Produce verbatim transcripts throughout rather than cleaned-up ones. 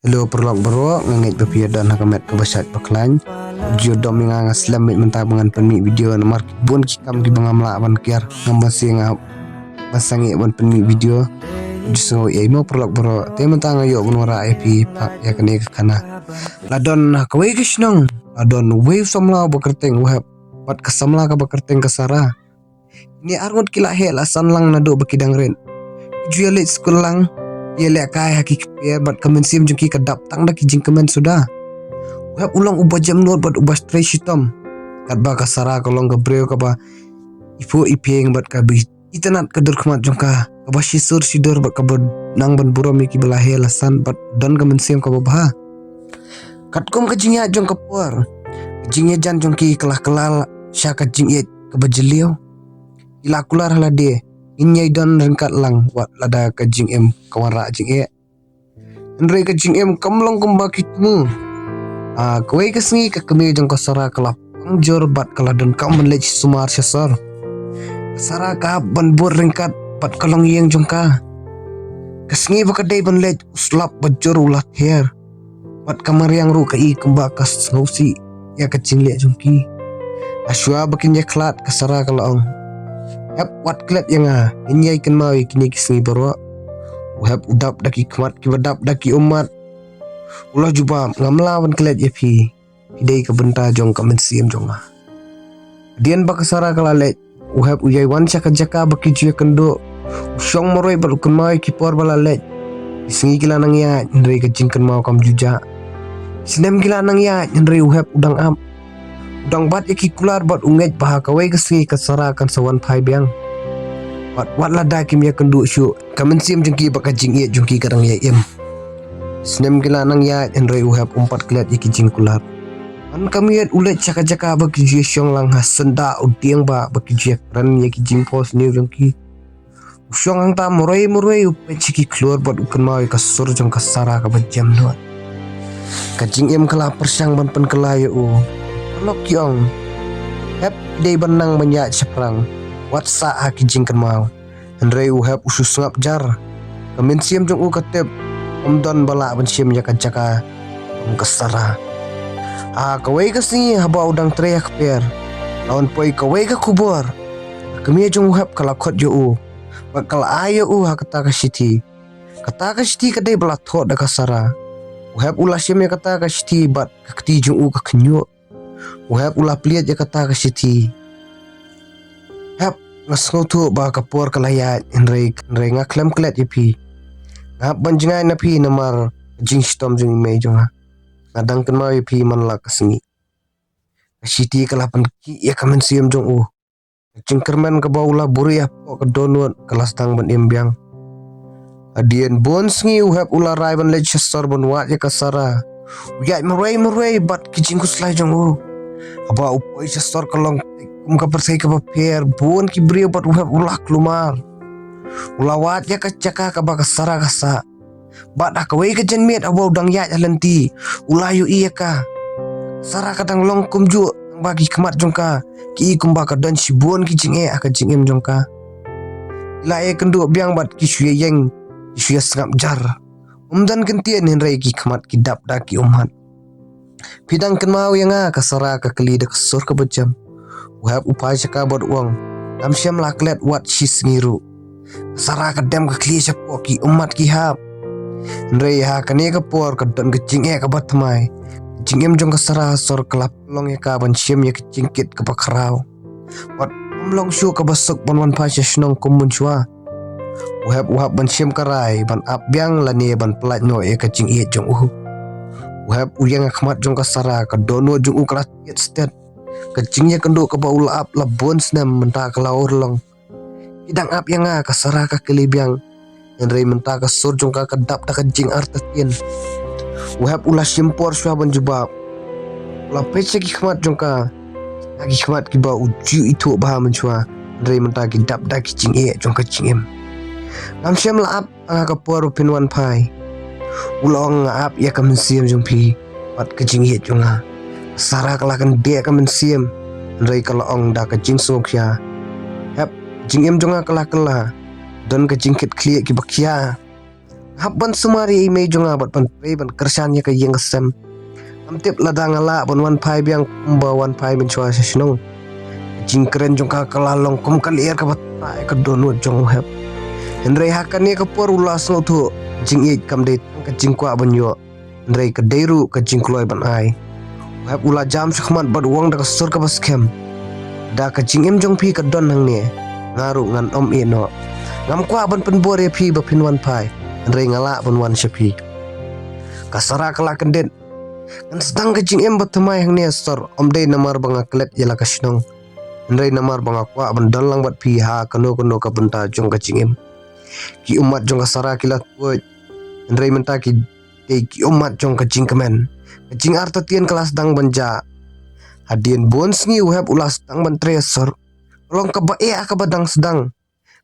Hello paralok baroh, nga ngeit ba phi ïa don ha ka met kaba shait ba khlaiñ. Ju dom ïa nga, nga slem beit mynta ba ngan pynmih video namar ki bun ki kam kiba ngam lah ban kiar, ngam banse nga ban sangeh ban pynmih video. Ju sngew ei mo paralok baroh, te mynta nga ïoh ban wanrah ïa phi phah ïa kane ka khana. La don ha kawei ka shnong, la don uwei u samla uba kyrteng u Hep bad ka samla kaba kyrteng ka Sara. Kine arngut ki la heh la san lang naduh ba ki dang rit. Ki ju ïa leit skul lang, ïa lehkai ha ki kper bad ka mynsiem jong ki ka dap tang da ki jingkmen suda. U Hep u long uba jemnud bad uba trei shitom. Katba ka Sara ka long ka briew kaba iphuh iphieng bad kaba itynnad ka dur khmat jong ka, kaba shisur shidur bad kaba nang ban burom ïa kiba la heh la san bad don ka mynsiem kaba bha. Katkum ka jingïaid jong ka por, ka jingïajan jong ki ka la kylla sha ka jingïeit kaba jylliew. Ki la kular ha lade, ngin ïai don ryngkat lang wat lada ka jingim ka wanrah jingeh. Hynrei ka jingim kam long kumba ki thmu. Ha kawei ka sngi ka kmie jong ka Sara ka la pang jur bad ka la donkam ban leit sumar sha sor. Ka Sara ka hap ban bud ryngkat bad ka longïing jong ka. Ka sngi ba ka dei ban leit, u slap ba jur u la ther. Bad ka mariang ruh ka i kumba ka sngewsih ïa ka jingleh jong ki. Hashwa ba kin ïakhlad ka Sara ka la ong, Hep, wat klet ïa nga, ngin ïai kynmaw ïa kine ki sngi baroh. U Hep u dap da ki khmat kiba dap da ki ummat. U la jubab, ngam lah ban klet ïa phi. Phi dei ka bynta jong ka mynsiem jong nga. Hadien ba ka Sara ka la leit, u Hep u ïai wan sha ka jaka ba ki ju ïakynduh. U shong marwei bad u kynmaw ïa ki por ba la leit. Ki sngi ki la nang ïaid hynrei ka jingkynmaw kam ju jah. Snem ki la nang ïaid hynrei u Hep u dang ap. U dang bat ïa ki kular bad u ngeit ba ha kawei ka sngi ka Sara kan sa wan phai biang. Bad wat lada kim ïakynduh shuh, ka mynsiem jong ki bad ka jingïeit jong ki ka dang ïai im. Snem ki la nang ïaid hynrei u Hep um pat klet ïa ki jingkular. Man ka miet u leit sha ka jaka ba ki ju ïashong lang, ha syndah u dieng ba ba ki ju ïakren ïa ki jingphohsniew jong ki. U shong hangta marwei marwei, u peit sha ki khlur bad u kynmaw ïa ka sur jong ka Sara kaba jemnud. Ka jingim ka la pyrshang ban pynkylla ïa u. Paralok ki ong, Hep, phi dei ban nang ban ïaid shaphrang, wat sah ha ki jingkynmaw. Hynrei u Hep u shu sngap jar. Ka mynsiem jong u ka tip, ym don ba lah ban shim ïa ka jaka jong ka Sara. Ha kawei ka sngi haba u dang trei ha kper, la wan poi kawei ka khubor. Ka kmie jong u Hep ka la khot ïa u bad ka la ai ïa u ha kata ka shithi. Kata ka shithi ka dei ba la thoh da ka Sara. U Hep u la shim ïa kata ka shithi bad ka kti jong u ka khñiuh. U Hep u la plied ïa kata ka shithi. Hep, nga sngewthuh ba ka por ka la ïaid, hynrei, hynrei nga khlem klet ïa phi. Nga hap ban jngai na phi namar ka jingshitom jong i mei jong nga. Nga dang kynmaw ïa phi man la ka sngi. Ka shithi ka la pynkhih ïa ka mynsiem jong u. Ka jingkyrmen kaba u la buhrieh hapoh ka dohnud ka la sdang ban im biang. Hadien bun sngi u Hep u la rai ban leit sha sor ban wad ïa ka Sara. U ïaid marwei marwei bad ki jingkhuslai jong u. Haba u poi sha sor ka long kum ka pyrthei kaba pher, bun ki briew bad u Hep u la kulmar. U la wad ïa ka jaka kaba ka Sara ka sah. Bad ha kawei ka janmiet haba u dang ïaid ha lynti, u la ïohi ïa ka Sara ka dang long kumjuh, tangba ki khmat jong ka ki i kumba ka don shibun ki jingeh ha ka jingim jong ka. Ki la ïakynduh biang bad ki shu ïaïeng, ki shu ïasngap jar. Ym don kyntien hynrei ki khmat ki dap da ki ummat. Phi dang kynmaw ïa nga? Ka Sara ka kylli da ka sur kaba jem. U Hep u phai sha ka bad u ong, ngam shym la klet wat shi sngi ruh. Ka Sara ka dem ka khlieh shapoh ki ummat ki hap. Hynrei ha kane ka por ka don ka jingeh kaba thymmai. Ka jingim jong ka Sara ha sor ka la pynlong ïa ka ban shim ïa ka jingkit kaba khraw. Wat ym long shuh kaba suk ban wan phai sha shnong kum mynshuwa. U Hep u hap ban shim ka rai ban ap biang lane ban pyllait noh ïa ka jingïeit jong u. U Hep u ïeng ha khmat jong ka Sara, ka dohnud jong u ka la tied stet. Ka jingïakynduh kaba u la ap la bun snem mynta ka la urlong. Phi dang ap ïa nga? Ka Sara ka kylli biang. Hynrei mynta ka sur jong ka ka dap da ka jingartatien. U Hep u la shim por shuwa ban jubab. U la peit sha ki khmat jong ka. Ha ki khmat kiba u ju ithuh bha mynshuwa. Hynrei mynta ki dap da ki jingeh jong ka jingim. Ngam shym la ap tang ha ka por ba phin wan phai. U la ong, nga ap ïa ka mynsiem jong phi bad ka jingïeit jong nga. Ka Sara ka la kyndit ka mynsiem. Hynrei ka la ong da ka jingsngewkhia, Hep, ka jingim jong nga ka la kylla. Don ka jingkitkhlieh kiba khia. Hap ban sumar ïa i mei jong nga bad ban trei ban kyrshan ïa ka ïing ka sem. Ngam tip lada nga lah ban wan phai biang kumba wan phai mynshuwa sha shnong. Ka jingkren jong ka ka la long kum ka lyer kaba tah ïa ka dohnud jong u Hep. Hynrei ha kane ka por u la sngewthuh, jingïeit kam dei tang ka jingkwah ban ïoh, hynrei ka dei ruh ka jingkloi ban ai. U Hep u la jam shakhmat bad u ong da ka sur kaba skhem: Da ka jingim jong phi ka don hangne, nga ruh ngan ym ïeh noh. Ngam kwah ban pynbor ïa phi ba phin wan phai, hynrei nga lah ban wan sha phi. Ka Sara ka la kyndit: Ngan sdang ka jingim ba thymmai hangne sor, ym dei namar ba nga klet ïa la ka shnong, hynrei namar ba nga kwah ban don lang bad phi ha kano kano ka bynta jong ka jingim. Ki ummat jong ka Sara ki la tuid, hynrei mynta ki dei ki ummat jong ka jingkmen. Ka jingartatien ka la sdang ban jah. Hadien bun sngi u Hep u la sdang ban trei sor. Ka long kaba eh kaba dang sdang.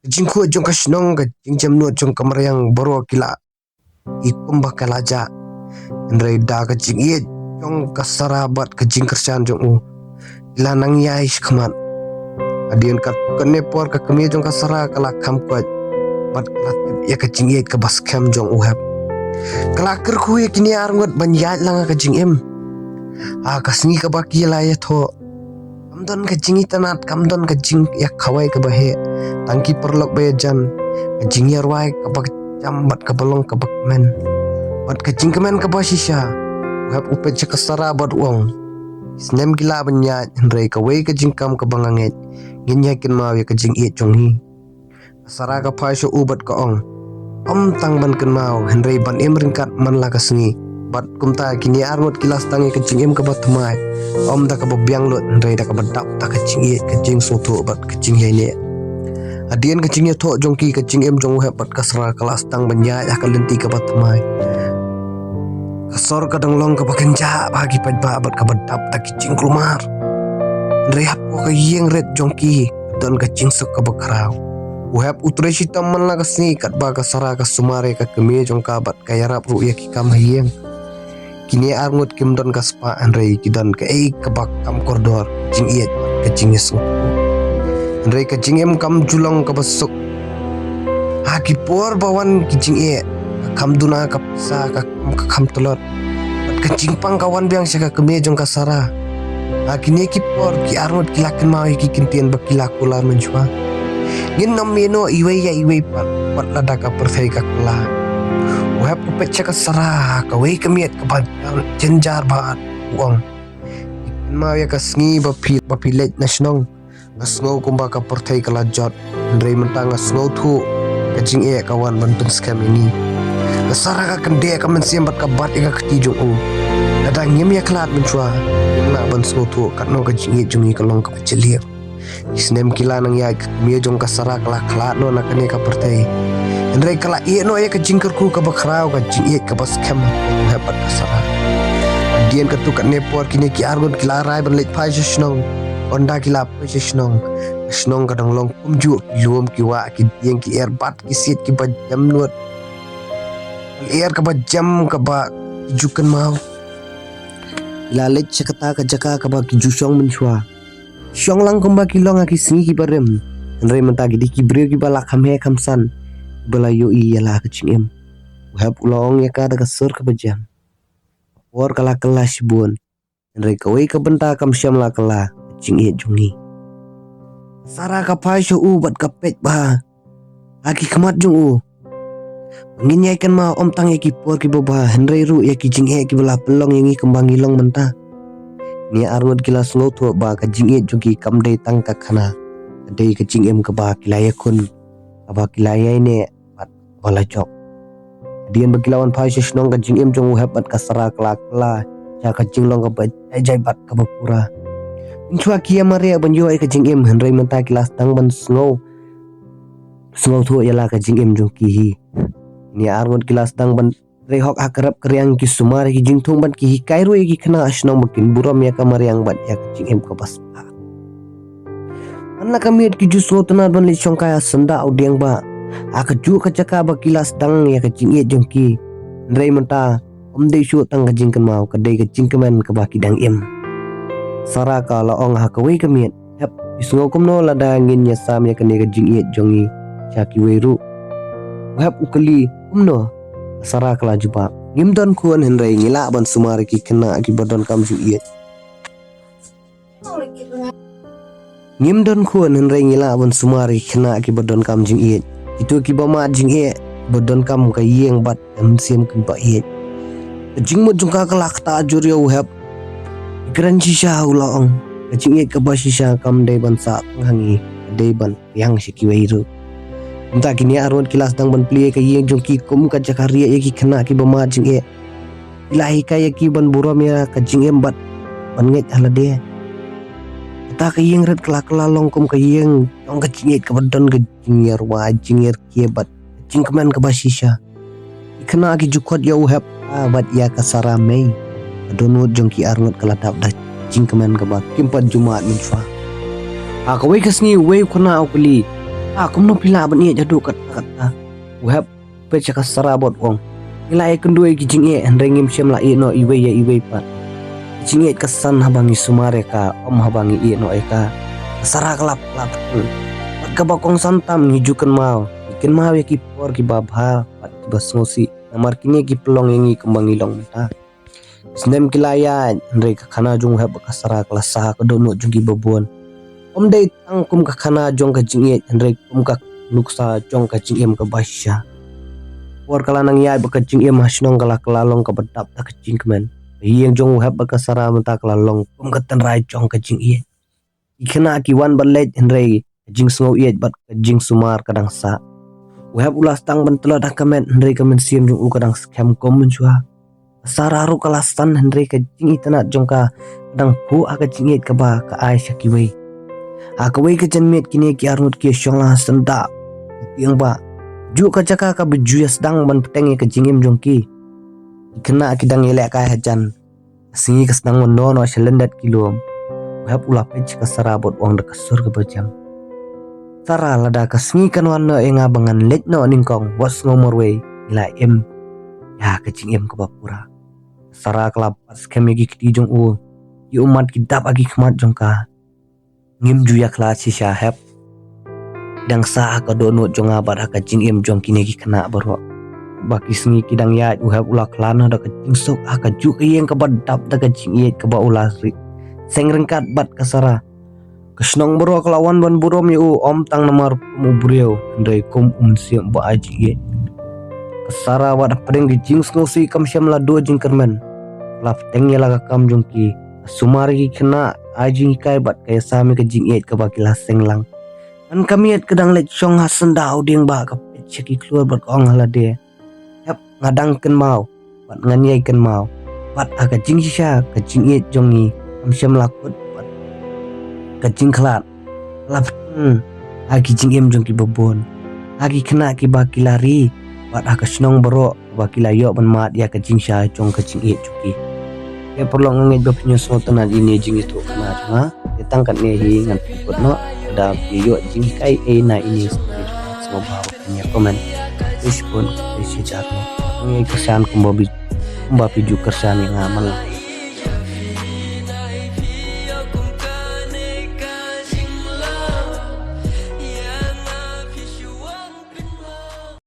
Ka jingkhuid jong ka shnong, ka jingjemnud jong ka mariang, baroh ki la i kumba ka la jah. Hynrei da ka jingïeit jong ka Sara bad ka jingkyrshan jong u, ki la nang ïai shakhmat. Hadien katto katne por ka kmie jong ka Sara ka la kham koit bad ka la tip ïa ka jingïeit kaba skhem jong u Hep. Ka la kyrkhu ïa kine arngut ban ïaid lang ha ka jingim. Ha ka sngi kaba ki la ïathuh, kam don ka jingitynnad, kam don ka jingïakhawai kaba heh, tang ki paralok ba ïajan, ka jingïarwai kaba jam bad kaba long kaba kmen, bad ka jingkmen kaba shisha. U Hep u peit sha ka Sara bad u ong: Ki snem ki lah ban ïaid, hynrei kawei ka jingkam kaba nga ngeit, ngin ïai kynmaw ïa ka jingïeit jong ngi. Ka Sara ka phai sha u bad ka ong: Ym tang ban kynmaw, hynrei ban im ryngkat man la ka sngi. Bad kumta kine arngut ki la sdang ïa ka jingim kaba thymmai, ym da kaba biang lut, hynrei da kaba dap da ka jingïeit, ka jingsngewthuh bad ka jingïaineh. Hadien ka jingïathuh jong ki, ka jingim jong u Hep bad ka Sara ka la sdang ban ïaid ha ka lynti kaba thymmai. Ka sor ka dang long kaba kynjah bha ki paidbah bad kaba dap da ki jingkulmar. Hynrei hapoh ka ïing rit jong ki don ka jingsuk kaba khraw. U Hep u trei shitom man la ka sngi, katba ka Sara ka sumar ïa ka kmie jong ka bad ka ïarap ruh ïa ki kam ha ïing. Kine arngut kim don ka spah, hynrei ki don kaei kaba kham kordor: jingïeit, ka jingïasngewthuh. Hynrei ka jingim kam ju long kaba suk. Ha ki por ba wan ki jingeh, ka kham duna ka pisa, ka kham, ka kham tlot, bad ka jingpang ka wan biang sha ka kmie jong ka Sara. Ha kine ki por ki arngut ki la kynmaw ïa ki kyntien ba ki la kular mynshuwa: Ngin ym ïeh noh iwei ïa iwei pat, wat lada ka pyrthei ka kylla. U Hep u peit sha ka Sara ha kawei ka miet kaba jynjar bha, u ong: Kynmaw ïa ka sngi ba phi, ba phi leit na shnong. Nga sngew kumba ka pyrthei ka la jot, hynrei mynta nga sngewthuh ka jingeh ka wan ban pynskhem ïa ngi. Ka Sara ka kyndit ka mynsiem bad ka bat ïa ka kti jong u. Lada ngim ïakhlad mynshuwa, ngim lah ban sngewthuh katno ka jingïeit jong ngi ka long kaba jylliew. Ki snem ki la nang ïaid, ka kmie jong ka Sara ka la khlad noh na kane ka pyrthei. Hynrei ka la ïeh noh ïa ka jingkyrkhu kaba khraw, ka jingïeit kaba skhem ha u Hep bad ka Sara. Hadien katto katne por kine ki arngut ki la rai ban leit phai sha shnong. Ynda ki la phai sha shnong, ka shnong ka dang long kumjuh: ki lum, ki wah, ki dieng, ki er bad ki siej kiba jemnud, ki er kaba jem kaba ki ju kynmaw. Ki la leit sha kata ka jaka kaba ki ju shong mynshuwa. Shong lang kumba ki long ha ki sngi kiba rim. Hynrei mynta ki dei ki briew kiba la kham heh kham san, kiba la ïohi ïa la ka jingim. U Hep u la ong ïa ka da ka sur kaba jem. Ka por ka la kylla shibun, hynrei kawei ka bynta kam shym la kylla: ka jingïeit jong ngi. Ka Sara ka phai sha u bad ka peit bha ha ki khmat jong u. Ngin ïai kynmaw ym tang ïa ki por kiba bha, hynrei ruh ïa ki jingeh kiba la pynlong ïa ngi kumba ngi long mynta. Kine arngut ki la sngewthuh ba ka jingïeit jong ki kam dei tang ka khana, ka dei ka jingim kaba ki la ïakhun, kaba ki la ïaineh bad kaba la jop. Hadien ba ki la wan phai sha shnong, ka jingim jong u Hep bad ka Sara ka la kylla sha ka jinglong kaba jai jai bad kaba pura. Mynshuwa ki ïa mareh ban ïoh ïa ka jingim, hynrei mynta ki la sdang ban sngew, sngewthuh ïa la ka jingim jong ki hi. Kine arngut ki la sdang ban trei hok ha ka rep ka riang, ki sumar ïa ki jingthung bad ki hikai ruh ïa ki khynnah ha shnong ba kin burom ïa ka mariang bad ïa ka jingim kaba spah. Man la ka miet ki ju sngewtynnad ban leit shongkai ha syndah u dieng bah, ha kajuh ka jaka ba ki la sdang ïa ka jingïeit jong ki. Hynrei mynta ym dei shuh tang ka jingkynmaw, ka dei ka jingkmen kaba ki dang im. Sara ka la ong ha kawei ka miet: Hep, phi sngew kumno lada ngin ïasam ïa kane ka jingïeit jong ngi sha kiwei ruh? U Hep u kylli: Kumno? Sarah ka la jubab. Ngim don khun hynrei ngi lah ban sumar ïa ki khynnah kiba donkam jingïeit. Ngim don khun hynrei ngi lah ban sumar ïa ki khynnah kiba donkam jingïeit. Kito kiba mad jingeh, ba donkam ka ïing bad ka mynsiem kaba ïeit. Ka jingmut jong ka ka la ktah jur ïa u Hep. Kren shisha u la ong. Ka jingïeit kaba shisha kam dei ban sah tang ha ngi, ka dei ban pdiang sha kiwei ruh. Mynta kine arngut ki la sdang ban plie ïa ka ïing jong ki kum ka jaka rieh ïa ki khynnah kiba mad jingeh. Ki la hikai ïa ki ban burom ïa ka jingim bad ban ngeit ha lade. Kata ka ïing rit ka la, ka la long kum ka ïing jong ka jingïeit kaba don ka jingïarwai, jingïarkhie bad ka jingkmen kaba shisha. Ki khynnah ki ju khot ïa u Hep, ah, bad ïa ka Sarah May. Ka dohnud jong ki arngut ka la dap da jingkmen kaba kim pat ju mad mynshuwa. Ha kawei ka sngi uwei u khynnah u kylli, ah, kumno phi lah ban ïeit haduh katta katta? U Hep u peit sha ka Sarah bad u ong, ngi la ïakynduh ïa ki jingeh hynrei ngim shym la ïeh noh iwei ïa iwei pat. Ka jingïeit ka san haba ngi sumar ïa ka, ym haba ngi ïeh noh ïa ka. Ka Sarah ka la, la pyrkhat. Bad kaba kongsan tam ngi ju kynmaw, ngi kynmaw ïa ki por kiba bha bad kiba sngewsih. Namar kine ki pynlong ïa ngi kumba ngi long mynta. Snem ki la ïaid, hynrei ka khana jong u Hep bad ka Sarah ka la sah ha ka dohnud jong ki babun. Ym dei tang kum ka khana jong ka jingïeit, hynrei kum ka nuksa jong ka jingim kaba shisha. Por ka la nang ïaid bad ka jingim ha shnong ka la, ka la long kaba dap da ka jingkmen. Ka ïing jong u Hep bad ka Sarah mynta ka la long kum ka tynrai jong ka jingïeit. Ki khynnah ki wan ban leit hynrei ka jingsngew ïeit bad ka jingsumar ka dang sah. U Hep u la sdang ban tlot ha ka met hynrei ka mynsiem jong u ka dang skhem kum mynshuwa. Ka Sarah ruh ka la san hynrei ka jingitynnad jong ka ka dang phuh ha ka jingïeit kaba ka ai sha kiwei. Ha kawei ka janmiet kine ki arngut ki shong lang ha syndah u tieng ba. Juh ka jaka kaba ju ïa sdang ban bteng ïa ka jingim jong ki. Ki khynnah ki dang ïalehkai hajan. Ka sngi ka sdang ban noh noh sha lyndet ki lum. U Hep u la peit sha ka Sarah bad u ong da ka sur kaba jem. Sarah, lada ka sngi kan wan noh ïa nga ba ngan leit noh nyngkong, wat sngew marwei, ngi la im ïa ka jingim kaba pura. Sarah ka la bat skhem ïa ki kti jong u. Ki ummat ki dap ha ki khmat jong ka. Ngim ju ïa khlad shisha Hep. Dang sah ha ka dohnud jong nga bad ha ka jingim jong kine ki khynnah baroh. Ba ki sngi ki dang ïaid u Hep u la khlad noh da ka jingsuk ha ka juh ka ïing kaba dap da ka jingïeit kaba u la ri. Seng ryngkat bad ka Sarah. Ka shnong baroh ka la wan ban burom ïa u ym tang namar kum u briew hynrei kum u mynsiem ba ai jingïeit. Ka Sarah wat hapdeng ka jingsngewsih kam shym la duh jingkyrmen. Ka la bteng ïa la ka kam jong ki. Ka sumar ïa ki khynnah, ai jinghikai bad ka ïasam ïa ka jingïeit kaba ki la seng lang. Ngan ka miet ka dang leit shong ha syndah u dieng ba ka peit sha ki khlur bad ka ong ha lade. Hep nga dang kynmaw, bad ngan ïai kynmaw. Bad ha ka jingshisha, ka jingïeit jong ngi, kam shym la kut, bad ka jingkhlad. La bteng, ha ki jingim jong ki babun. Ha ki khynnah kiba ki la ri, bad ha ka shnong baroh, ba ki la ïoh ban mad ïa ka jingshai jong ka jingïeit jong ki. Te paralok nga ngeit ba phin ïoh sngewtynnat ïa ine i jingïathuhkhana jong nga. Te tang katne hi ngan pynkut noh. Lada phi ïoh jinghikai ei na ine i story jong nga, sngewbha ba phin ïa comment. Te shibun, te shi hajar nguh. Nga ïai kyrshan kumba phi, kumba phi ju kyrshan ïa nga man la.